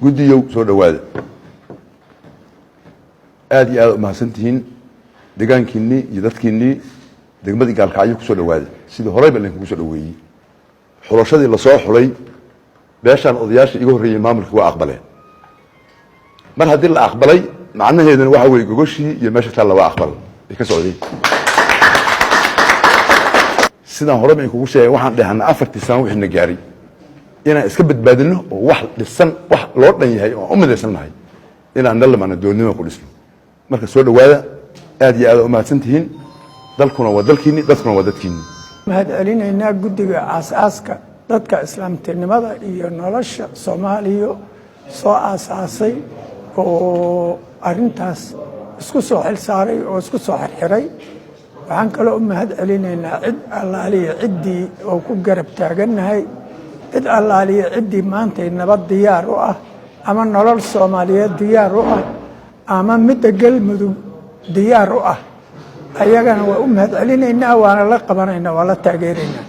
Guddiyow, soo dhowaada. Aada iyo aada umahadsan tihiin. Degaankiinnii iyo dadkiinnii degmadii Gaalkacyo kusoo dhowaada, sidii horeyba idinkugu soo dhoweeyey. Xulashadii lasoo xulay beeshaan, odayaasha iga horreeyey maamulkii waa aqbaleen. Mar haddii la aqbalay, macnaheeduna waxa weye gogoshii iyo meesha taalla waa aqbal ay ka socdeen. Sidaan horeba inkugu sheegay, waxaan dhehana 4-tii sano wixii na gaaray inaan iska badbaadino oo wax dhisan, wax loo dhan yahay oo aan u midaysan nahay inaan nalamana doolnimo ku dhisno. Marka soo dhowaada, aad iyo aad umahadsan tihiin. Dalkuna waa dalkiinni, dadkuna waa dadkiinni. Mahad celinaynaa guddiga aas-aaska dadka islaamtinimada iyo nolosha Soomaaliya soo aasaasay oo arintaas isku soo xil saaray oo isku soo xirxiray. Waxaan kaloo u mahad celinaynaa cid allaaliya ciddii oo ku garab taagannahay, cid allaaliya ciddii maantay nabad diyaar u ah ama nolol Soomaaliyeed diyaar u ah ama midda Galmudug diyaar u ah. Ayagana waa u mahad celinaynaa, waana la qabanaynaa, waa la taageeraynaa.